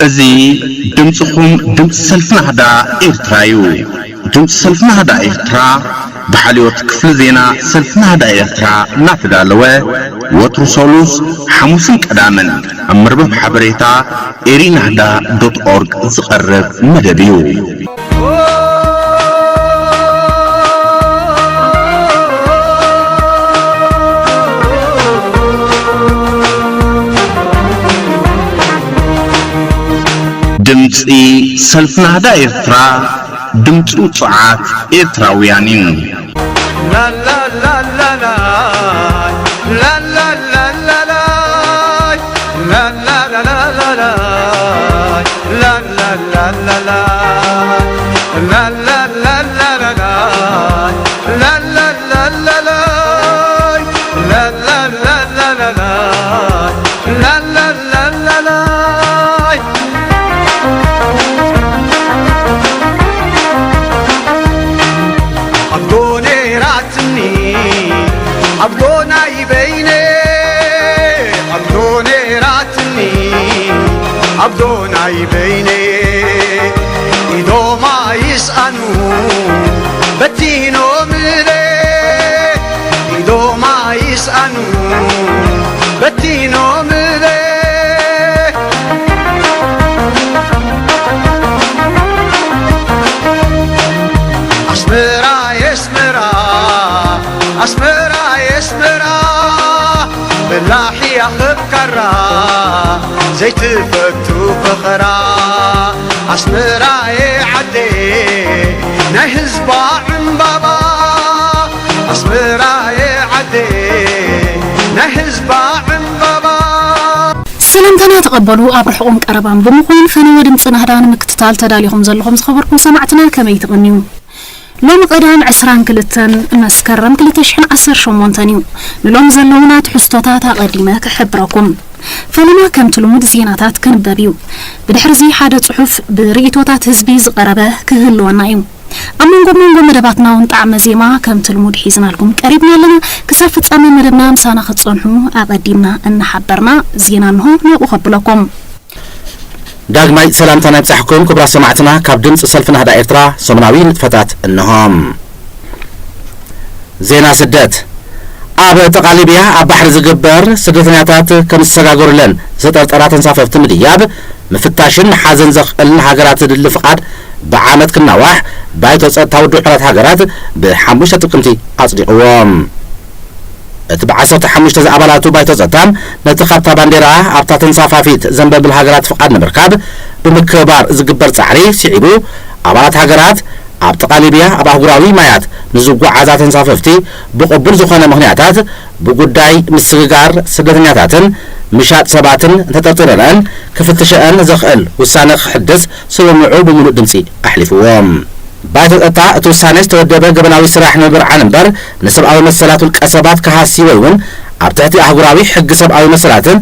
እዚ ድምጽኹም ድምጺ ሰልፊ ናህዳ ኤርትራ እዩ። ድምጺ ሰልፊ ናህዳ ኤርትራ ብሓልዮት ክፍሊ ዜና ሰልፊ ናህዳ ኤርትራ እናተዳለወ ወትሩ ሰሉስ፣ ሓሙስን ቀዳምን ኣብ መርበብ ሓበሬታ ኤሪናህዳ ዶት ኦርግ ዝቐርብ መደብ እዩ። ድምጺ ሰልፊ ናህዳ ኤርትራ፣ ድምጺ ውጹዓት ኤርትራውያን እዩ። ኣብ ጎነይ ራትኒ፣ ኣብ ጎናይ በይነ፣ ኣብ ጎነይ ራትኒ፣ ኣብ ጎናይ በይነ። ኢዶማ ይስኣኑ በቲኖምለ፣ ኢዶማ ይስኣኑ በቲኖምለ። ኣስመራ የስመራ፣ ኣስመራ የስመራ፣ በላሕ እያ ኽብ ካራ ዘይትፈቱ ፈኸራ። ኣስመራየ ዓደየ ናይ ህዝባ ዕምባባ፣ ኣስመራየ ዓደየ ናይ ህዝባ ዕምባባ። ሰላምታና ተቐበሉ። ኣብ ርሑቕን ቀረባን ብምዃን ፈነወ ድምፂ ናህዳ ንምክትታል ተዳሊኹም ዘለኹም ዝኸበርኩም ሰማዕትና ከመይ ትቕንዩ? ሎሚ ቀዳም ዕስራን ክልተን መስከረም ክልተ ሽሕን ዓሰርተ ሸሞንተን እዩ። ንሎሚ ዘለዉና ትሕዝቶታት ኣቐዲመ ክሕብረኩም። ፈለማ ከምቲ ልሙድ ዜናታት ክንበብ እዩ። ብድሕርዚ ሓደ ጽሑፍ ብርእይቶታት ህዝቢ ዝቐረበ ክህልወና እዩ። ኣብ መንጎ መንጎ መደባትና እውን ጣዕመ ዜማ ከምቲ ልሙድ ሒዝናልኩም ቀሪብና ኣለና። ክሳብ ፍጻመ መደብና ምሳና ክትጸንሑ ኣቐዲምና እናሓበርና ዜና እንሆ ናብኡ ከብለኩም። ዳግማይ ሰላምታና ይብጻሕኩም ክቡራት ሰማዕትና ካብ ድምጺ ሰልፊ ናህዳ ኤርትራ ሰሙናዊ ንጥፈታት እንሆ። ዜና ስደት። ኣብ ጥቓ ሊብያ ኣብ ባሕሪ ዝግበር ስደተኛታት ከም ዝሰጋገሩለን ዝተጠርጠራ ተንሳፈፍቲ ምድያብ፣ ምፍታሽን ምሓዝን ዘኽእል ሃገራት ዝድሊ ፍቓድ ብዓመት ክናዋሕ ባይቶ ጸጥታ ውድብ ሕቡራት ሃገራት ብሓሙሽተ ጥቅምቲ ኣጽዲቕዎ። እቲ ብዓሰርተ ሓሙሽተ ዝኣባላቱ ባይቶ ጸጥታ ነቲ ካብታ ባንዴራ ኣብታ ተንሳፋፊት ዘንበብል ሃገራት ፍቓድ ንምርካብ ብምክብባር ዝግበር ጻዕሪ ስዒቡ፣ ኣባላት ሃገራት ኣብ ጥቓ ሊብያ ኣብ ኣህጉራዊ ማያት ንዝጓዓዛ ተንሳፈፍቲ ብቕቡል ዝኾነ ምኽንያታት ብጉዳይ ምስግጋር ስደተኛታትን ምሻጥ ሰባትን ንተጠርጢረንኣን ክፍትሸአን ዘኽእል ውሳነ ክሕድስ ስምምዑ ብምሉእ ድምጺ ኣሕሊፍዎ። ባይቶ ጸጥታ እቲ ውሳነ ዝተወደበ ገበናዊ ስራሕ ንምብርዓን እምበር ንሰብኣዊ መሰላት ውልቀ ሰባት ክሃሲ ወይ እውን ኣብ ትሕቲ ኣህጉራዊ ሕጊ ሰብኣዊ መሰላትን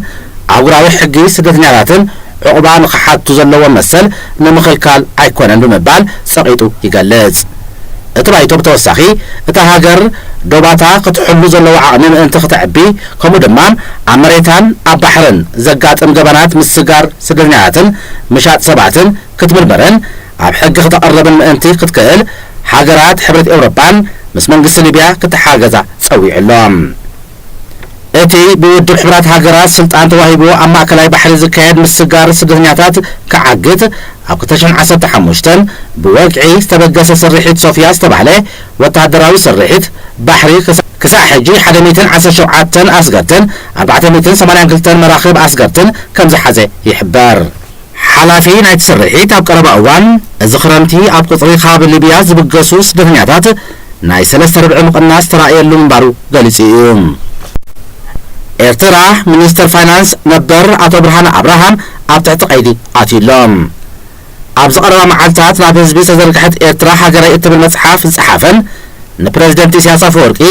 ኣህጉራዊ ሕጊ ስደተኛታትን ዑቕባ ንኽሓቱ ዘለዎም መሰል ንምኽልካል ኣይኮነን ብምባል ጸቒጡ ይገልጽ። እቲ ባይቶ ብተወሳኺ እታ ሃገር ዶባታ ክትሕሉ ዘለዎ ዓቕሚ ምእንቲ ክተዕቢ ከምኡ ድማ ኣብ መሬታን ኣብ ባሕርን ዘጋጥም ገበናት ምስጋር ስደተኛታትን ምሻጥ ሰባትን ክትምርምርን ኣብ ሕጊ ክተቐርብን ምእንቲ ክትክእል ሃገራት ሕብረት ኤውሮጳን ምስ መንግስቲ ሊብያ ክተሓገዛ ጸዊዑ ኣሎ። እቲ ብውድብ ሕቡራት ሃገራት ስልጣን ተዋሂቡ ኣብ ማእከላይ ባሕሪ ዝካየድ ምስጋር ስደተኛታት ክዓግት ኣብ ክልተ ሽሕን ዓሰርተ ሓሙሽተን ብወግዒ ዝተበገሰ ስርሒት ሶፍያ ዝተባህለ ወተሃደራዊ ስርሒት ባሕሪ ክሳ-፣ ክሳዕ ሕጂ ሓደ ሚእትን ዓሰርተ ሸውዓተን ኣስገርትን ኣርባዕተ ሚእትን ሰማንያን ክልተን መራኽብ ኣስገርትን ከም ዝሓዘ ይሕበር። ሓላፊ ናይቲ ስርሒት ኣብ ቀረባ እዋን፣ እዚ ክረምቲ ኣብ ቁጽሪ ካብ ሊብያ ዝብገሱ ስደተኛታት ናይ ሰለስተ ርብዒ ምቕናስ ተራእየሉ ምንባሩ ገሊጹ እዩ። ኤርትራ፣ ሚኒስተር ፋይናንስ ነበር ኣቶ ብርሃነ ኣብርሃም ኣብ ትሕቲ ቀይዲ ኣትዩ ኣሎ። ኣብ ዝቐረባ መዓልታት ናብ ህዝቢ ዝተዘርግሐት ኤርትራ ሃገረይ እትብል መጽሓፍ ዝጸሓፈን ንፕረዚደንት ኢሳያስ ኣፈወርቂ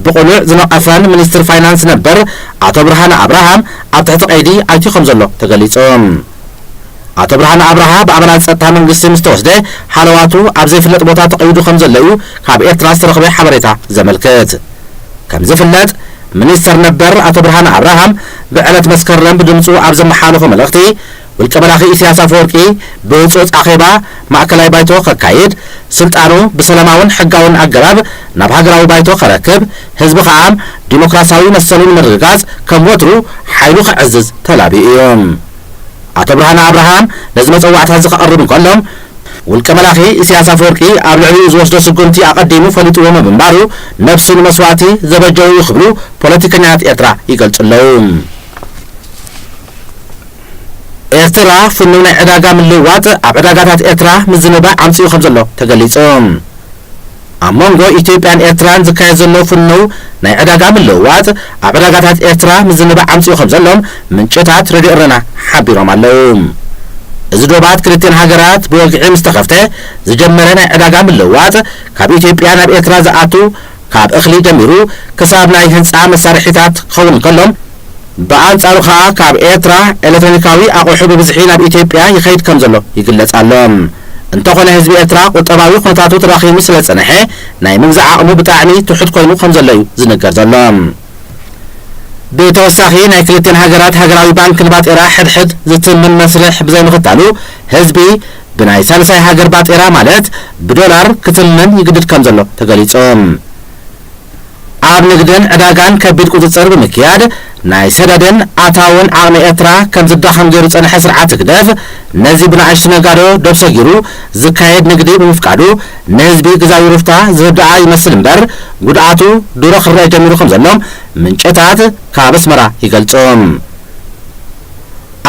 ብቕሉዕ ዝነቐፈን ሚኒስትር ፋይናንስ ነበር ኣቶ ብርሃነ ኣብርሃ ኣብ ትሕቲ ቀይዲ ኣትዩ ከም ዘሎ ተገሊጹ። ኣቶ ብርሃነ ኣብርሃ ብኣባላት ጸጥታ መንግስቲ ምስ ተወስደ፣ ሃለዋቱ ኣብ ዘይፍለጥ ቦታ ተቐይዱ ከም ዘሎ እዩ ካብ ኤርትራ ዝተረኽበ ሓበሬታ ዘመልክት። ከም ዝፍለጥ፣ ሚኒስተር ነበር ኣቶ ብርሃነ ኣብርሃ ብዕለት መስከረም ብድምጹ ኣብ ዘመሓላለፎ መልእኽቲ፣ ውልቀ መላኺ ኢሳያስ ኣፈወርቂ ብህጹጽ ኣኼባ ማእከላይ ባይቶ ከካይድ፣ ስልጣኑ ብሰላማውን ሕጋውን ኣገባብ ናብ ሃገራዊ ባይቶ ከረክብ፣ ህዝቢ ከኣ ዲሞክራሲያዊ መሰሉ ንምርግጋጽ ከም ወትሩ ሓይሉ ከዕዝዝ ተላብዩ እዩ። ኣቶ ብርሃነ ኣብርሃም ነዚ መጸዋዕታ እዚ ከቕርብ እንከሎ፣ ውልቀ መላኺ ኢሳያስ ኣፈወርቂ ኣብ ልዕሊኡ ዝወስዶ ስጉምቲ ኣቐዲሙ ፈሊጥዎ ብምንባሩ፣ ነብሱ ንመስዋእቲ ዘበጀው እዩ ክብሉ ፖለቲከኛታት ኤርትራ ይገልጹ ኣለዉ። ኤርትራ ፍኑው ናይ ዕዳጋ ምልውዋጥ ኣብ ዕዳጋታት ኤርትራ ምዝንባዕ ኣምጺኡ ከም ዘሎ ተገሊጹ። ኣብ መንጎ ኢትዮጵያን ኤርትራን ዝካየድ ዘሎ ፍኑው ናይ ዕዳጋ ምልውዋጥ ኣብ ዕዳጋታት ኤርትራ ምዝንባዕ ኣምጺኡ ከም ዘሎ ምንጭታት ሬድዮ ኤረና ሓቢሮም ኣለዉ። እዚ ዶባት ክልቲኤን ሃገራት ብወግዒ ምስ ተኸፍተ ዝጀመረ ናይ ዕዳጋ ምልውዋጥ ካብ ኢትዮጵያ ናብ ኤርትራ ዝኣቱ ካብ እኽሊ ጀሚሩ ክሳብ ናይ ህንጻ መሳርሒታት ክኸውን እንከሎ፣ ብኣንጻሩ ከኣ ካብ ኤርትራ ኤሌክትሮኒካዊ ኣቑሑ ብብዝሒ ናብ ኢትዮጵያ ይኸይድ ከም ዘሎ ይግለጽ ኣሎ። እንተኾነ ህዝቢ ኤርትራ ቁጠባዊ ኩነታቱ ተዳኺሙ ስለ ዝጸንሐ ናይ ምግዛእ ዓቕሙ ብጣዕሚ ትሑት ኮይኑ ከም ዘሎ እዩ ዝንገር ዘሎ። ብተወሳኺ ናይ ክልቲኤን ሃገራት ሃገራዊ ባንክ ንባጤራ ሕድሕድ ዝትምን መስርሕ ብዘይምኽታሉ ህዝቢ ብናይ ሳልሳይ ሃገር ባጤራ ማለት ብዶላር ክትምን ይግድድ ከም ዘሎ ተገሊጹ። ኣብ ንግድን ዕዳጋን ከቢድ ቁጽጽር ብምክያድ ናይ ሰደድን ኣታውን ዓቕሚ ኤርትራ ከም ዝዳኸም ገይሩ ዝጸንሐ ስርዓት ህግደፍ ነዚ ብንኣሽቱ ነጋዶ ዶብ ሰጊሩ ዝካየድ ንግዲ ብምፍቃዱ ንህዝቢ ግዛዊ ሩፍታ ዝህብ ደኣ ይመስል እምበር ጉድኣቱ ድሮ ክረአ ጀሚሩ ከም ዘሎ ምንጭታት ካብ ኣስመራ ይገልጹ።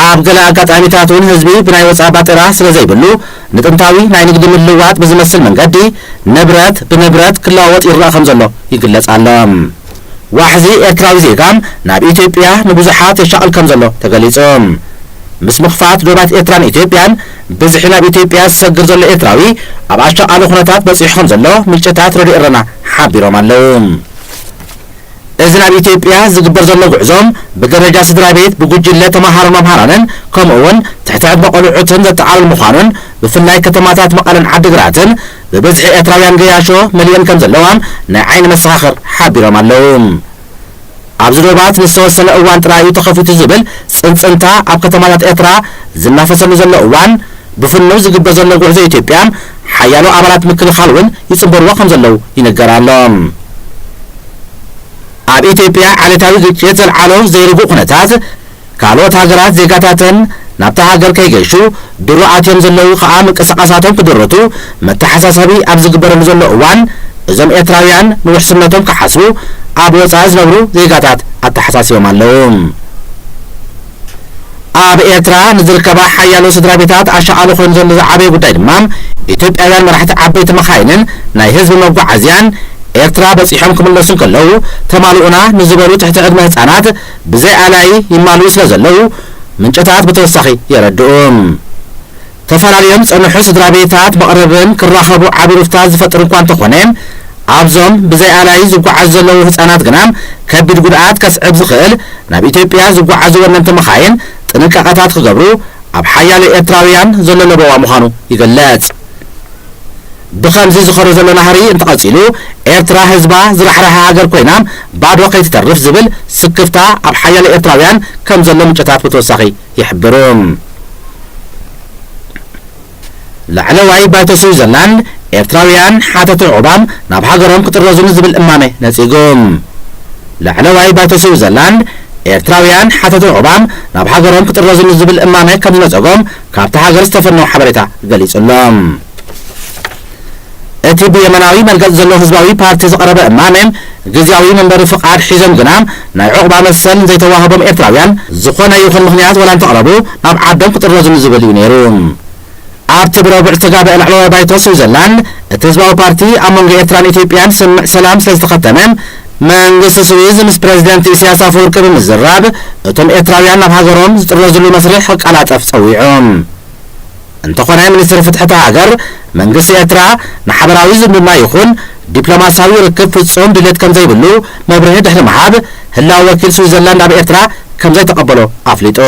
ኣብ ገለ ኣጋጣሚታት እውን ህዝቢ ብናይ ወጻኢ ባጤራ ስለ ዘይብሉ ንጥንታዊ ናይ ንግዲ ምልውዋጥ ብዝመስል መንገዲ ንብረት ብንብረት ክለዋወጥ ይረኣ ከም ዘሎ ይግለጽ ኣሎ። ዋሕዚ ኤርትራዊ ዜጋ ናብ ኢትዮጵያ ንብዙሓት የሻቕል ከም ዘሎ ተገሊጹ። ምስ ምኽፋት ዶባት ኤርትራን ኢትዮጵያን ብዝሒ ናብ ኢትዮጵያ ዝሰግር ዘሎ ኤርትራዊ ኣብ ኣሻቓሊ ኩነታት በጺሑ ከም ዘሎ ምንጭታት ሬድዮ ኤረና ሓቢሮም ኣለዉ። እዚ ናብ ኢትዮጵያ ዝግበር ዘሎ ጉዕዞ ብደረጃ ስድራ ቤት፣ ብጉጅለ ተመሃሮን መምሃራንን ከምኡ እውን ትሕቲ ዕድመ ቆልዑትን ዘጠቓልል ምዃኑን ብፍላይ ከተማታት መቐለን ዓዲግራትን ብብዝሒ ኤርትራውያን ገያሾ መሊኦን ከም ዘለዋ ናይ ዓይኒ መሰኻኽር ሓቢሮም ኣለዉ። ኣብዚ ዶባት ንዝተወሰነ እዋን ጥራይ እዩ ተኸፊቱ ዝብል ጽንጽንታ ኣብ ከተማታት ኤርትራ ዝናፈሰሉ ዘሎ እዋን ብፍኑው ዝግበር ዘሎ ጉዕዞ ኢትዮጵያ ሓያሎ ኣባላት ምክልኻል እውን ይጽንበርዎ ከም ዘለዉ ይንገር ኣሎ። ኣብ ኢትዮጵያ ዓሌታዊ ግጭት ዘልዓሎ ዘይርጉእ ኩነታት ካልኦት ሃገራት ዜጋታተን ናብታ ሃገር ከይገሹ ድሮ ኣትዮም ዘለዉ ከኣ ምንቅስቓሳቶም ክድርቱ መተሓሳሰቢ ኣብ ዝግበረሉ ዘሎ እዋን እዞም ኤርትራውያን ንውሕስነቶም ክሓስቡ ኣብ ወጻኢ ዝነብሩ ዜጋታት ኣተሓሳሲቦም ኣለዉ። ኣብ ኤርትራ ንዝርከባ ሓያሎ ስድራ ቤታት ኣሻቓሊ ኮይኑ ዘሎ ዝዓበየ ጉዳይ ድማ ኢትዮጵያውያን መራሕቲ ዓበይቲ መኻይንን ናይ ህዝቢ መጓዓዝያን ኤርትራ በጺሖም ክምለሱ እንከለዉ ተማልኡና ንዝበሉ ትሕቲ ዕድመ ህጻናት ብዘይ ኣላይ ይማልኡ ስለ ዘለዉ ምንጭታት ብተወሳኺ የረድኡ። ተፈላልዮም ዝጸንሑ ስድራ ቤታት መቕረብን ክራኸቡ ዓቢ ሩፍታ ዝፈጥር እኳ እንተኾነ ኣብዞም ብዘይ ኣላይ ዝጓዓዙ ዘለዉ ህጻናት ግና ከቢድ ጉድኣት ከስዕብ ዝኽእል ናብ ኢትዮጵያ ዝጓዓዙ ወነንቲ መኻይን ጥንቃቐታት ክገብሩ ኣብ ሓያሎ ኤርትራውያን ዘሎ ለበዋ ምዃኑ ይግለጽ። ብኸምዚ ዝኸዶ ዘሎ ናህሪ እንተቐጺሉ ኤርትራ ህዝባ ዝራሕረሐ ሃገር ኮይና ባዶ ከይትተርፍ ዝብል ስክፍታ ኣብ ሓያሎ ኤርትራውያን ከም ዘሎ ምንጭታት ብተወሳኺ ይሕብሩ። ላዕለዋይ ባይቶ ስዊዘርላንድ ኤርትራውያን ሓተቲ ዑቕባ ናብ ሃገሮም ክጥረዙ ንዝብል እማመ ነጺጉ። ላዕለዋይ ባይቶ ስዊዘርላንድ ኤርትራውያን ሓተቲ ዑቕባ ናብ ሃገሮም ክጥረዙ ንዝብል እማመ ከም ዝነጸጎም ካብቲ ሃገር ዝተፈነወ ሓበሬታ ገሊጹ ኣሎ። እቲ ብየመናዊ መርገጽ ዘሎ ህዝባዊ ፓርቲ ዝቐረበ እማመ ግዝያዊ መንበሪ ፍቓድ ሒዞም ግና ናይ ዑቕባ መሰል ዘይተዋህቦም ኤርትራውያን ዝኾነ ይኹን ምኽንያት ወላ እንተቕረቡ ናብ ዓዶም ክጥረዙ ንዝብል እዩ ነይሩ። ኣብቲ ብረቡዕ ዝተጋብአ ላዕለዋይ ባይቶ ስዊዘርላንድ እቲ ህዝባዊ ፓርቲ ኣብ መንጎ ኤርትራን ኢትዮጵያን ስምምዕ ሰላም ስለ ዝተኸተመ መንግስቲ ስዊዝ ምስ ፕረዚደንት ኢሳያስ ኣፈወርቂ ብምዝራብ እቶም ኤርትራውያን ናብ ሃገሮም ዝጥረዝሉ መስርሕ ክቀላጠፍ ጸዊዑ። እንተኾነ ሚኒስትሪ ፍትሒ እታ ሃገር መንግስቲ ኤርትራ ንሓበራዊ ዝምድና ይኹን ዲፕሎማሲያዊ ርክብ ፍጹም ድሌት ከም ዘይብሉ መብርሂ ድሕሪ ምሃብ ህላው ወኪል ስዊዘርላንድ ኣብ ኤርትራ ከም ዘይተቐበሎ ኣፍሊጡ።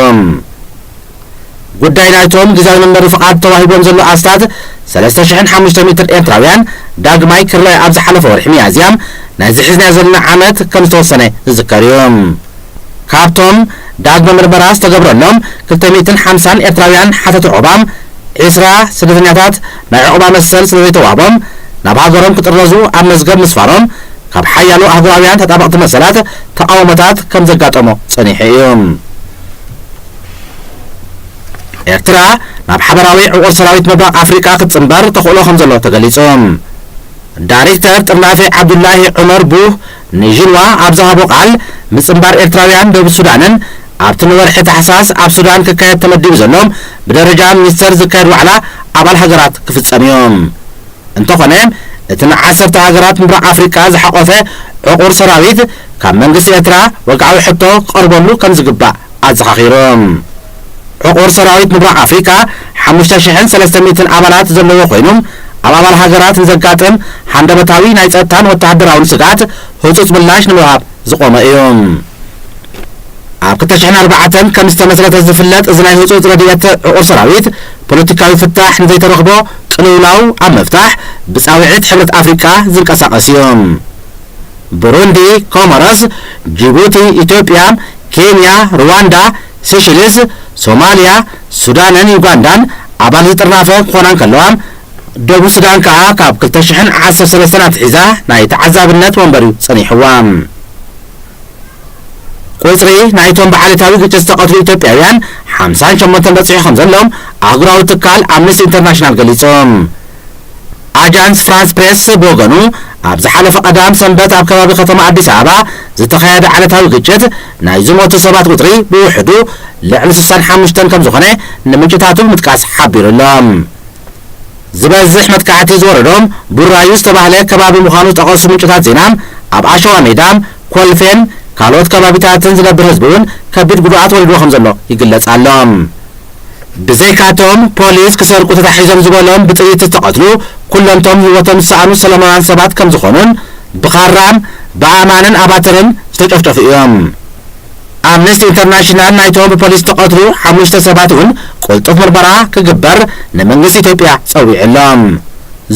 ጉዳይ ናይቶም ግዝያዊ መንበሪ ፍቓድ ተዋሂቦም ዘሎ ኣስታት ሰለስተ ሽሕን ሓሙሽተ ሚእትን ኤርትራውያን ዳግማይ ክረኣ ኣብ ዝሓለፈ ወርሒ ሚያዝያ ናይዚ ሒዝናዮ ዘለና ዓመት ከም ዝተወሰነ ዝዝከር እዩ። ካብቶም ዳግመ ምርመራ ዝተገብረሎም ክልተ ሚእትን ሓምሳን ኤርትራውያን ሓተቲ ዑቕባ፣ ዒስራ ስደተኛታት ናይ ዑቕባ መሰል ስለዘይተዋህቦም ናብ ሃገሮም ክጥረዙ ኣብ መዝገብ ምስፋሮም ካብ ሓያሎ ኣህጉራውያን ተጣበቕቲ መሰላት ተቓውሞታት ከም ዘጋጠሞ ጸኒሑ እዩ። ኤርትራ ናብ ሓበራዊ ዕቑር ሰራዊት ምብራቕ ኣፍሪቃ ክትጽንበር ተኽእሎ ከም ዘሎ ተገሊጹ። ዳይሬክተር ጥርናፌ ዓብዱላሂ ዑመር ቡህ ንዢንዋ ኣብ ዝሃቦ ቃል፣ ምጽንባር ኤርትራውያን ደቡብ ሱዳንን ኣብቲ ንወርሒ ታሕሳስ ኣብ ሱዳን ክካየድ ተመዲቡ ዘሎ ብደረጃ ሚኒስተር ዝካየድ ዋዕላ ኣባል ሃገራት ክፍጸም እዩ። እንተኾነ፣ እቲ ንዓሰርተ ሃገራት ምብራቕ ኣፍሪቃ ዝሓቖፈ ዕቑር ሰራዊት ካብ መንግስቲ ኤርትራ ወግዓዊ ሕቶ ክቐርበሉ ከም ዝግባእ ኣዘኻኺሩ። ዕቑር ሰራዊት ምብራቕ ኣፍሪቃ ሓሙሽተ ሽሕን ሰለስተ ሚእትን ኣባላት ዘለዎ ኮይኑ፣ ኣብ ኣባል ሃገራት ንዘጋጥም ሃንደበታዊ ናይ ጸጥታን ወተሃደራውን ስግኣት ህጹጽ ምላሽ ንምሃብ ዝቖመ እዩ። ኣብ ክልተ ሽሕን ኣርባዕተን ከም ዝተመስረተ ዝፍለጥ እዚ ናይ ህጹጽ ረድኤት ዕቑር ሰራዊት፣ ፖለቲካዊ ፍታሕ ንዘይተረኽቦ ቅልውላው ኣብ ምፍታሕ ብጻውዒት ሕብረት ኣፍሪቃ ዝንቀሳቐስ እዩ። ብሩንዲ፣ ኮሞሮስ፣ ጅቡቲ፣ ኢትዮጵያ፣ ኬንያ፣ ሩዋንዳ፣ ሴሸልስ፣ ሶማልያ፣ ሱዳንን ዩጋንዳን ኣባል ዝጥርናፈ ክኾና እንከለዋ፣ ደቡብ ሱዳን ከኣ ካብ ክልተ ሽሕን ዓሰርተ ሰለስተን ኣትሒዛ ናይ ተዓዛብነት ወንበር እዩ ጸኒሕዋ። ቁጽሪ ናይቶም ብዓሌታዊ ግጭት ዝተቐትሉ ኢትዮጵያውያን ሓምሳን ሸሞንተን በጺሑ ከም ዘሎ ኣህጉራዊ ትካል ኣምነስቲ ኢንተርናሽናል ገሊጹ። ኣጃንስ ፍራንስ ፕሬስ ብወገኑ፣ ኣብ ዝሓለፈ ቀዳም ሰንበት ኣብ ከባቢ ከተማ ኣዲስ ኣበባ ዝተኻየደ ዓሌታዊ ግጭት ናይ ዝሞቱ ሰባት ቁጽሪ ብውሕዱ ልዕሊ ስሳን ሓሙሽተን ከም ዝኾነ ንምንጭታቱ ምጥቃስ ሓቢሩ ኣሎ። ዝበዝሕ መጥቃዕቲ ዝወረዶም ቡራዩ ዝተባህለ ከባቢ ምዃኑ ዝጠቐሱ ምንጭታት ዜና፣ ኣብ ኣሸዋ ሜዳ፣ ኮልፌን ካልኦት ከባቢታትን ዝነብር ህዝቢ እውን ከቢድ ጉድኣት ወሪድዎ ከም ዘሎ ይግለጽ ኣሎ። ብዘይካቶም፣ ፖሊስ ክሰርቁ ተታሒዞም ዝበሎም ብጥይት ዝተቐትሉ ኩሎምቶም ህይወቶም ዝሰኣኑ ሰላማውያን ሰባት ከም ዝኾኑን ብኻራን ብኣማንን ኣባተርን ዝተጨፍጨፉ እዮም። ኣምነስቲ ኢንተርናሽናል ናይቶም ብፖሊስ ዝተቐትሉ ሓሙሽተ ሰባት እውን ቅልጡፍ ምርመራ ክግበር ንመንግስቲ ኢትዮጵያ ጸዊዑ ኣሎ።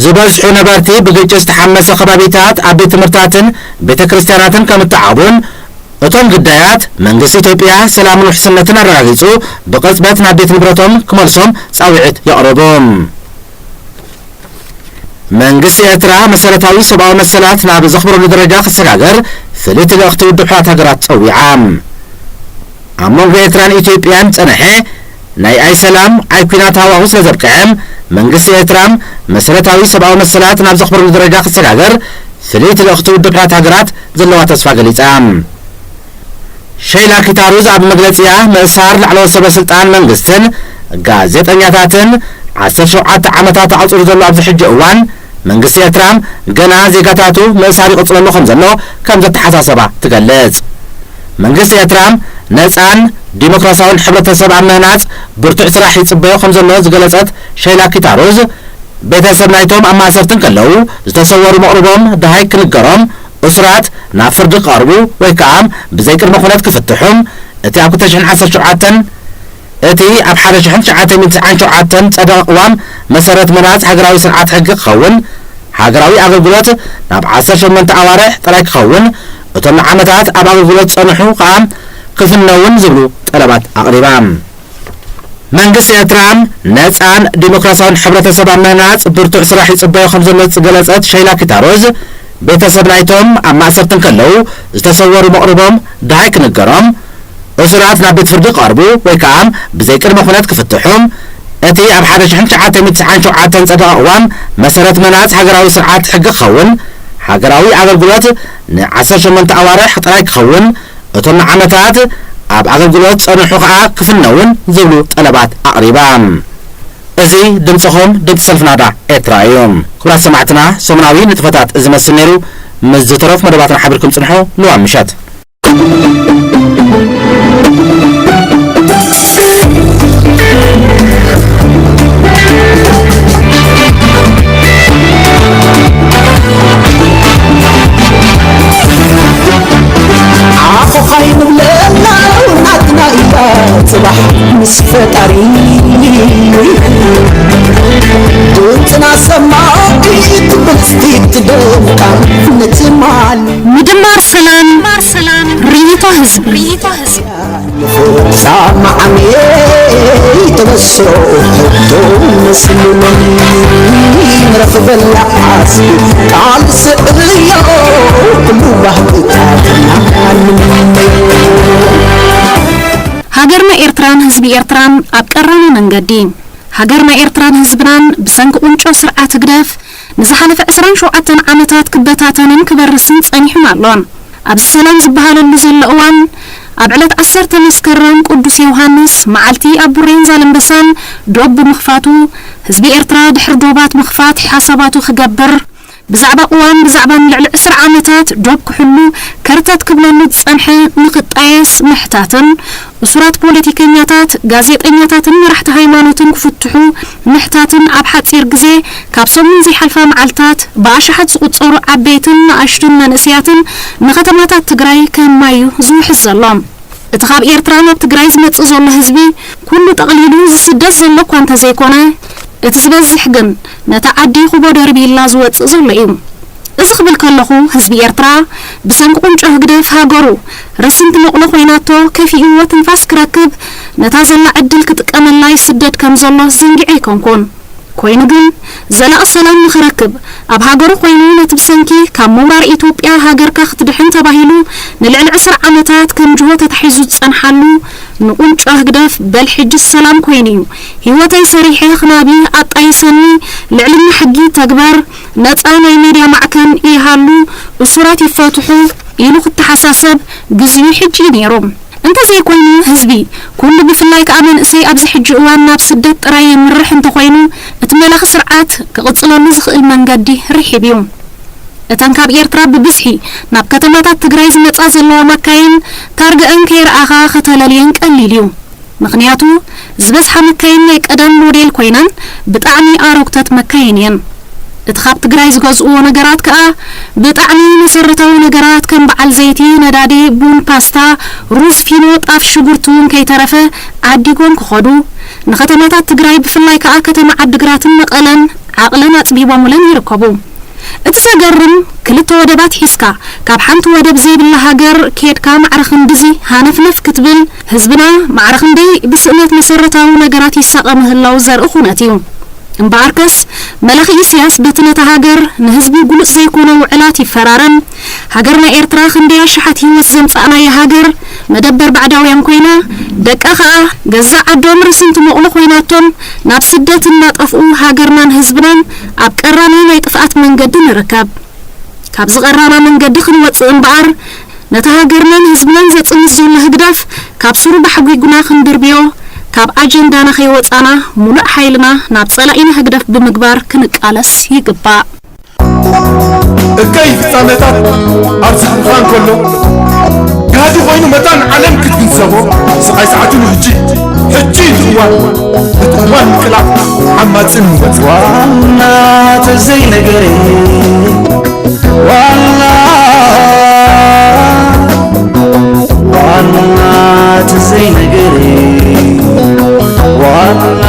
ዝበዝሑ ነበርቲ ብግጭት ዝተሓመሰ ከባቢታት ኣብ ቤት ትምህርትታትን ቤተ ክርስቲያናትን ከም እተዓቑቡን እቶም ግዳያት መንግስቲ ኢትዮጵያ ሰላምን ውሕስነትን ኣረጋጊጹ ብቕጽበት ናብ ቤት ንብረቶም ክመልሶም ጻውዒት የቕርቡ። መንግስቲ ኤርትራ መሰረታዊ ሰብኣዊ መሰላት ናብ ዘኽብረሉ ደረጃ ክሰጋገር ፍልይቲ ልእኽቲ ውድብ ሕቡራት ሃገራት ጸዊዓ። ኣብ መንጎ ኤርትራን ኢትዮጵያን ዝጸንሐ ናይ ኣይሰላም ኣይኲናት ሃዋሁ ስለ ዘብቅዐ፣ መንግስቲ ኤርትራ መሰረታዊ ሰብኣዊ መሰላት ናብ ዘኽብረሉ ደረጃ ክሰጋገር ፍልይቲ ልእኽቲ ውድብ ሕቡራት ሃገራት ዘለዋ ተስፋ ገሊጻ። ሸይላ ኪታሩዝ ኣብ መግለጺኣ፣ ምእሳር ላዕለዎት ሰበ ስልጣን መንግስትን ጋዜጠኛታትን ዓሰርተ ሸውዓተ ዓመታት ኣቑጺሩ ዘሎ ኣብዚ ሕጂ እዋን፣ መንግስቲ ኤርትራ ገና ዜጋታቱ ምእሳር ይቕጽለሉ ከም ዘሎ ከም ዘተሓሳሰባ ትገልጽ። መንግስቲ ኤርትራ ነጻን ዲሞክራሲያውን ሕብረተሰብ ኣብ ምህናጽ ብርቱዕ ስራሕ ይጽበዮ ከም ዘሎ ዝገለጸት ሸይላ ኪታሩዝ፣ ቤተሰብ ናይቶም ኣብ ማእሰርቲ እንከለዉ ዝተሰወሩ መቕርቦም ደሃይ ክንገሮም፣ እሱራት ናብ ፍርዲ ክቐርቡ ወይ ከኣ ብዘይ ቅድመ ኩነት ክፍትሑ፣ እቲ ኣብ ክልተ ሽሕን ዓሰርተ ሸውዓተን፣ እቲ ኣብ ሓደ ሽሕን ትሽዓተ ሚእትን ትስዓን ሸውዓተን ጸደቐ ቅዋም መሰረት ምህናጽ ሃገራዊ ስርዓት ሕጊ ክኸውን፣ ሃገራዊ ኣገልግሎት ናብ ዓሰርተ ሸሞንተ ኣዋርሕ ጥራይ ክኸውን፣ እቶም ንዓመታት ኣብ ኣገልግሎት ዝጸንሑ ከኣ ክፍነውን ዝብሉ ጠለባት ኣቕሪባ። መንግስቲ ኤርትራ ነጻን ዲሞክራሲያውን ሕብረተሰብ ኣብ ምህናጽ ብርቱዕ ስራሕ ይጽበዮ ከም ዘሎ ዝገለጸት ሸይላ ኪታሮዝ፣ ቤተሰብ ናይቶም ኣብ ማእሰርቲ እንከለዉ ዝተሰወሩ መቕርቦም ደሃይ ክንገሮም፣ እሱራት ናብ ቤት ፍርዲ ክቐርቡ ወይ ከኣ ብዘይ ቅድመ ኩነት ክፍትሑ፣ እቲ ኣብ ሓደ ሽሕን ትሽዓተ ሚእትን ትስዓን ሸውዓተን ዝጸደቐ ቅዋም መሰረት ምህናጽ ሃገራዊ ስርዓት ሕጊ ክኸውን፣ ሃገራዊ ኣገልግሎት ንዓሰርተ ሸሞንተ ኣዋርሕ ጥራይ ክኸውን፣ እቶም ንዓመታት ኣብ ኣገልግሎት ዝጸንሑ ከኣ ክፍነውን ዝብሉ ጠለባት ኣቕሪባ። እዚ ድምጽኹም፣ ድምጺ ሰልፊ ናዳ ኤርትራ እዩ። ክቡራት ሰማዕትና፣ ሰሙናዊ ንጥፈታት እዚ መስል ነይሩ። ምስ ዝተረፉ መደባትና ሓቢርኩም ጽንሑ። ልዋም ምሸት። ዓኾዃይ ንብለላ ናትና እያ ጽባሕ ምስ ፈጣሪ። ድምፅና ሰማዒ ትብል እስቲ ትደምቃ ንትማል። ምድማር ሰላም ርኢቶ ህዝቢ። ርእይታ ህዝቢ። ሳማዓሚየ ተበስሮ ሕቶ መስልሎም ረኽበላ ዓስቢ ቃል ስዕብዮ ኩሉ ባህግታትና ሃገርና ኤርትራን ህዝቢ ኤርትራን ኣብ ቀራኒ መንገዲ። ሃገርና ኤርትራን ህዝብናን ብሰንኪ ቁንጮ ስርዓት ህግደፍ ንዝሓለፈ ዕስራን ሸውዓተን ዓመታት ክበታተንን ክበርስን ጸኒሑን ኣሎን። ኣብዚ ሰላም ዝበሃለሉ ዘሎ እዋን፣ ኣብ ዕለት ዓሰርተ መስከረም ቅዱስ ዮሃንስ መዓልቲ ኣብ ቡሬን ዛለምበሳን ዶብ ብምኽፋቱ፣ ህዝቢ ኤርትራ ድሕሪ ዶባት ምኽፋት ሓሳባቱ ክገብር፣ ብዛዕባ ቅዋም፣ ብዛዕባ ንልዕሊ ዕስራ ዓመታት ዶብ ክሕሉ ከርተት ክብለሉ ዝጸንሐ ንኽጣየስ ምሕታትን፣ እሱራት ፖለቲከኛታት፣ ጋዜጠኛታትን መራሕቲ ሃይማኖትን ክፍትሑ ምሕታትን ኣብ ሓጺር ግዜ ካብ ሰሙን ዘይሓልፋ መዓልታት ብኣሽሓት ዝቑጸሩ ዓበይትን ንኣሽቱን መንእሰያትን ንከተማታት ትግራይ ከም ማይ እዩ ዝውሕዝ ዘሎ። እቲ ካብ ኤርትራ ናብ ትግራይ ዝመጽእ ዘሎ ህዝቢ ኩሉ ጠቕሊሉ ዝስደድ ዘሎ እኳ እንተዘይኮነ፣ እቲ ዝበዝሕ ግን ነታ ዓዲ ኩቦ ደርቢላ ዝወጽእ ዘሎ እዩ። እዚ ክብል ከለኹ፣ ህዝቢ ኤርትራ ብሰንኪ ቁንጮ ህግደፍ ሃገሩ ረሲንቲ መቑሎ ኮይናቶ ከፊእዎ ትንፋስ ክረክብ፣ ነታ ዘላ ዕድል ክጥቀመላ ይስደድ ከም ዘሎ ዝዝንግዕ ኣይኮንኩን። ኮይኑ ግን፣ ዘላቒ ሰላም ንኽረክብ፣ ኣብ ሃገሩ ኮይኑ ነቲ ብሰንኪ ካብ ምውራር ኢትዮጵያ ሃገርካ ክትድሕን ተባሂሉ ንልዕሊ ዕስራ ዓመታት ከም ጅሆ ተታሒዙ ዝጸንሓሉ ንቁንጮ ህግደፍ በል ሕጂ ሰላም ኮይኑ እዩ፣ ህይወተይ ሰሪሐ ክናቢ ኣጣይሰኒ፣ ልዕልና ሕጊ ተግበር፣ ነጻ ናይ ሜድያ ማዕከን ይሃሉ፣ እሱራት ይፈትሑ ኢሉ ክተሓሳሰብ ግዜኡ ሕጂ እዩ ነይሩ። እንተዘይኮይኑ ህዝቢ ኩሉ ብፍላይ ከኣ መንእሰይ ኣብዚ ሕጂ እዋን ናብ ስደት ጥራይ የምርሕ እንተኾይኑ እቲ መላኺ ስርዓት ክቕጽለሉ ዝኽእል መንገዲ ርሒብ እዩ። እተን ካብ ኤርትራ ብብዝሒ ናብ ከተማታት ትግራይ ዝመጻ ዘለዋ መካይን ታርገአን ከይረኣኻ ከተለልየን ቀሊል እዩ። ምኽንያቱ ዝበዝሓ መካይን ናይ ቀደም ሞዴል ኮይነን ብጣዕሚ ኣረጉተት መካይን እየን። እቲ ካብ ትግራይ ዝገዝእዎ ነገራት ከኣ ብጣዕሚ መሰረታዊ ነገራት ከም በዓል ዘይቲ፣ ነዳዲ፣ ቡን፣ ፓስታ፣ ሩዝ፣ ፊኖ፣ ጣፍ፣ ሽጉርቲ እውን ከይተረፈ ዓዲጎም ክኸዱ፣ ንከተማታት ትግራይ ብፍላይ ከኣ ከተማ ዓዲግራትን መቐለን ዓቕለን ኣጽቢቦምለን ይርከቡ። እቲ ዘገርም ክልተ ወደባት ሒዝካ ካብ ሓንቲ ወደብ ዘይብላ ሃገር ኬድካ ማዕረ ክንድዚ ሃነፍነፍ ክትብል ህዝብና ማዕረ ክንደይ ብስእነት መሰረታዊ ነገራት ይሳቐ ምህላው ዘርኢ ኩነት እዩ። እምበኣርከስ መላኺ ኢሳያስ በቲ ነታ ሃገር ንህዝቢ ግሉጽ ዘይኮነ ውዕላት ይፈራረም። ሃገርና ኤርትራ ክንደይ ኣሽሓት ህይወት ዘምጻእናያ ሃገር መደበር ባዕዳውያን ኮይና፣ ደቃ ከኣ ገዛእ ዓዶም ርሲንቲ መቑሎ ኮይናቶም ናብ ስደት እናጠፍኡ ሃገርናን ህዝብናን ኣብ ቀራኒ ናይ ጥፍኣት መንገዲ ንርከብ። ካብዚ ቀራና መንገዲ ክንወጽእ እምበኣር ነታ ሃገርናን ህዝብናን ዘጽንት ዘሎ ህግደፍ ካብ ስሩ ባሕጒጉና ክንድርብዮ፣ ካብ ኣጀንዳና ከይወጻና ሙሉእ ሓይልና ናብ ጸላኢና ህግደፍ ብምግባር ክንቃለስ ይግባእ። እከይ ፍጻመታት ኣብዚ ክፋ እንከሎ፣ ጋህዲ ኮይኑ መታን ዓለም ክትግንዘቦ፣ ስቓይ ሰዓቱ ንሕጂ፣ ሕጂ እዩ እቲ እዋን፣ እቲ እዋን ምቅላዕ ዓማጽን ይወጽእ። ዋና ተዘይ ነገረይ፣ ዋና፣ ዋና ተዘይ ነገረይ፣ ዋና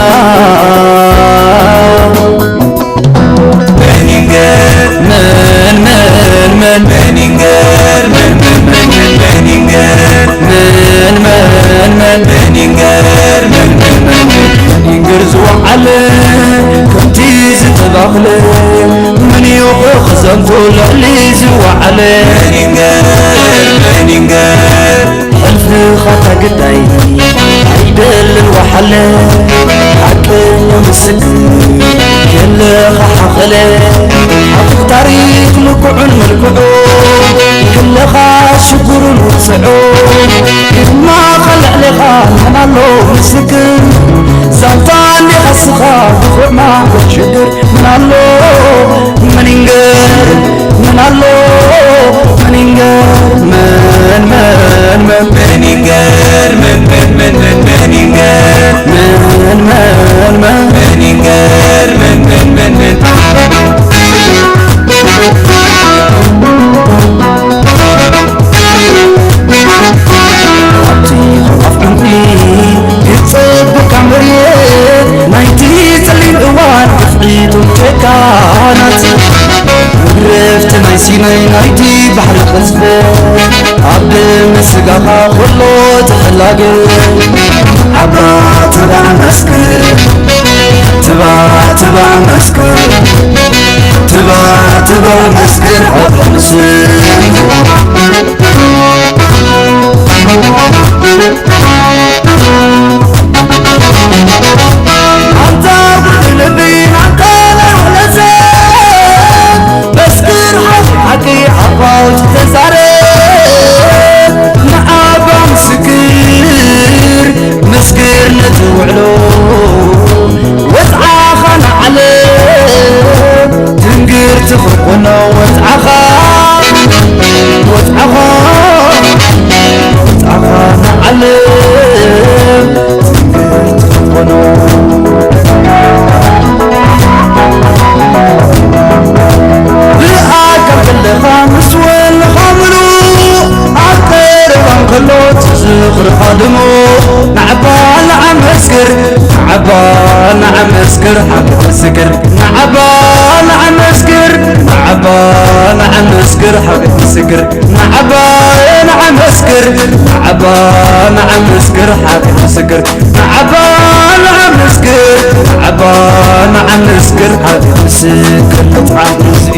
መንንገር ዝወዓለ ከምቲ ዝተባኽለ፣ መን እዩ ክዘንቱ ልዕሊ ዝወዓለ? መንንገር፣ መንንገር ሕልፍኻ እታ ግዳይ ኣይደልን ወሓለ፣ ሓቀኛ ምስክር የለኻ ሓኸለ። ሓቁፍ ታሪኽ ምኩዑን መልክዑ፣ ክለኻ ሽግሩን ውፅዑ፣ ግርማኻ ልዕሌኻ መን ኣሎ ምስክር? ዛንታ እንዲኻ እስኻ ድኹዕማ ሽግር ምን ኣሎ? ምን ይንገር ምን ኣሎ? ምን ይንገር ምን ምን ምን ምን ይንገር ምን ምን ምን ምን ምን ይንገር ምን ምን ምን ምን ምን ይንገር ምን ምን ምን ምን ኣብቲ ኣፍ ዕንቁ ይጸብካ መሬት ናይቲ ጸሊም እዋን ግፍዒቶም ጨካናት መግረፍቲ ናይ እቲ ናይ ናይቲ ባሕሪ ቅዝፈት ኣብ ደም ስጋኻ ኩሉ ተፈላገ። ዓባ ትባ መስክር፣ ትባ ትባ መስክር፣ ትባ ትባ መስክር ኣብ ምስል። ኣንታ ውዲ ልቢ፣ ኣንታ ናይ ወለሰ፣ መስክር ሓቂ ሓቂ ዓባው ተዛረ። ንዓባ ምስክር፣ መስክር ነቲ ውዕሎ፣ ወጽዓኻ ንዓለም ትንግርቲ ክኾኖ ወጽዓኻ፣ ወጽዓኻ፣ ወጽዓኻ ንዓለም ትንግርቲ ክኾኖ። ብኣካል ከለኻ ምስ ወልኻ ምሉእ፣ ኣብ ቀረባ እንከሎ ዝኽርኻ ድሙቕ። ንዓባ ንዓመስክር፣ ንዓባ ንዓመስክር ሓቂ ምስክር፣ ንዓባ ንዓመስክር፣ ንዓባ ንዓመስክር ሓቂ ምስክር፣ ንዓባ ንዓመስክር፣ ንዓባ ንዓመስክር ሓቂ ምስክር፣ ንዓባ ንዓመስክር፣ ንዓባ ንዓመስክር ሓቂ ምስክር፣ መጽሓፍ ህዝቢ።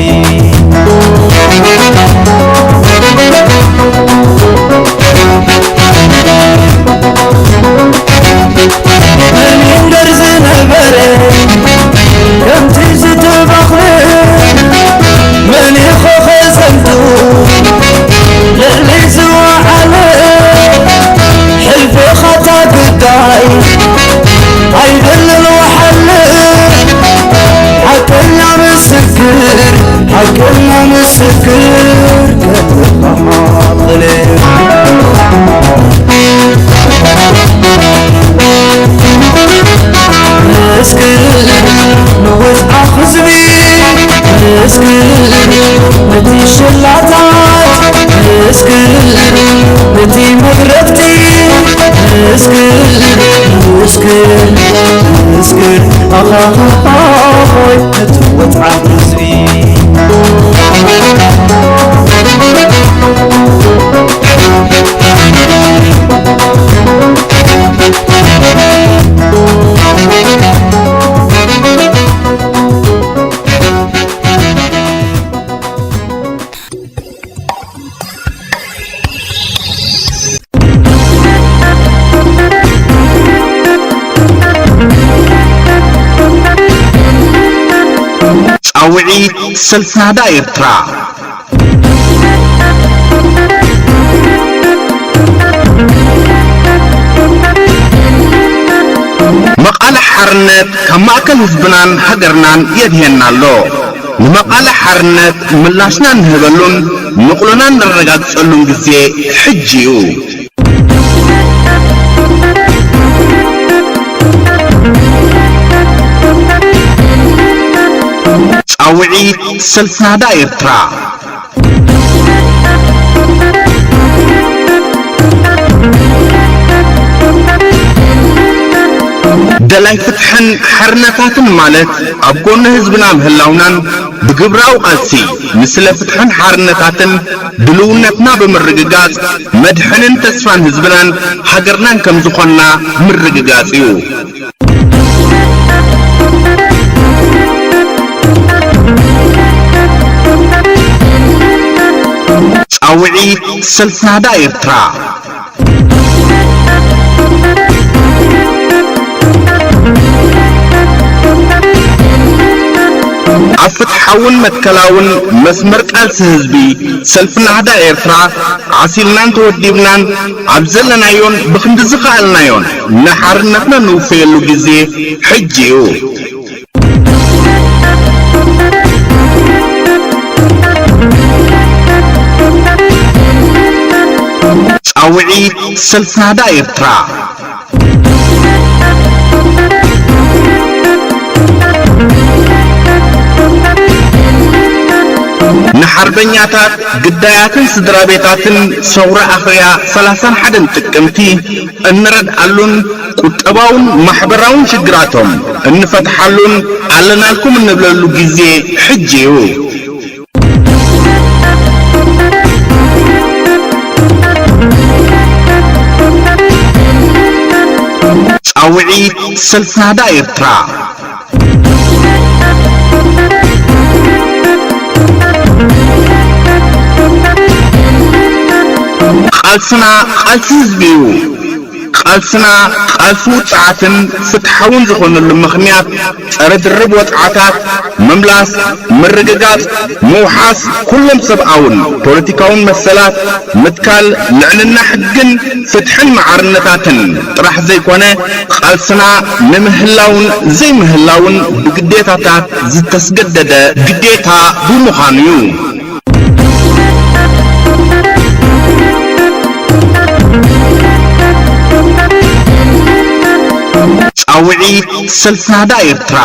መን ይንገር ዝነበረ ከምቲ ዝተባኽረ፣ መን ይኸኸ ዘንቱ ልዕሊ ዝወዓለ፣ ሕልፊ ኻታ ግዳይ ኣይደልን ወሓለ። ሓቀኛ ምስክር፣ ሓቀኛ ምስክር፣ መስክር ንወጽዓ ህዝቢ፣ መስክር ነቲ ሸላታት፣ መስክር ነቲ መድረኽቲ፣ መስክር፣ መስክር፣ መስክር ኣኻኻኾይ ነቲ ወጽዓ ህዝቢ። ጻውዒት ሰልፊ ናህዳ ኤርትራ። መቓልሕ ሓርነት ካብ ማእከል ህዝብናን ሃገርናን የድህየና ኣሎ። ንመቓልሕ ሓርነት ምላሽና እንህበሉን ንቕሎና እነረጋግጸሉን ግዜ ሕጂ እዩ። ጻውዒት ሰልፊ ናህዳ ኤርትራ። ደላይ ፍትሕን ሓርነታትን ማለት ኣብ ጎኒ ህዝብና ምህላውናን ብግብራዊ ቃልሲ ንስለ ፍትሕን ሓርነታትን ድልውነትና ብምርግጋጽ መድሕንን ተስፋን ህዝብናን ሃገርናን ከም ዝኾንና ምርግጋጽ እዩ። ጻውዒት ሰልፊ ናህዳ ኤርትራ። ኣብ ፍትሓውን መትከላውን መስመር ቃልሲ ህዝቢ፣ ሰልፊ ናህዳ ኤርትራ ዓሲልናን ተወዲብናን ኣብ ዘለናዮን ብኽንዲ ዝኸኣልናዮን ንሓርነትና ንውፈየሉ ግዜ ሕጂ እዩ። ጻውዒት ሰልፊ ናህዳ ኤርትራ። ንሓርበኛታት፣ ግዳያትን ስድራ ቤታትን ሰውራ ኣኽርያ ሰላሳን ሓደን ጥቅምቲ እንረድኣሉን ቁጠባውን ማሕበራውን ሽግራቶም እንፈትሓሉን ኣለናልኩም እንብለሉ ግዜ ሕጂ እዩ። ጻውዒት ሰልፊ ናህዳ ኤርትራ። ቃልስና ቃልሲ ህዝቢ እዩ። ቃልስና ቃልሲ ውጽዓትን ፍትሓውን ዝኾነሉ ምኽንያት፣ ጸረ ድርብ ወጽዓታት ምምላስ፣ ምርግጋጽ፣ ምውሓስ ኩሎም ሰብኣውን ፖለቲካውን መሰላት፣ ምትካል ልዕልና ሕግን ፍትሕን ማዕርነታትን ጥራሕ ዘይኮነ፣ ቃልስና ንምህላውን ዘይምህላውን ብግዴታታት ዝተስገደደ ግዴታ ብምዃኑ እዩ። ጻውዒት ሰልፊ ናህዳ ኤርትራ።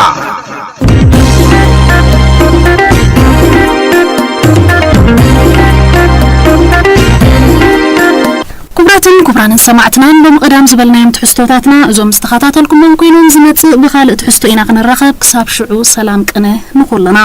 ክቡራትን ክቡራንን ሰማዕትና፣ ሎሚ ቀዳም ዝበልናዮም ትሕዝቶታትና እዞም ዝተኸታተልኩሞም ኮይኖም፣ ዝመጽእ ብኻልእ ትሕዝቶ ኢና ክንራኸብ። ክሳብ ሽዑ ሰላም ቅነ ንኹልና።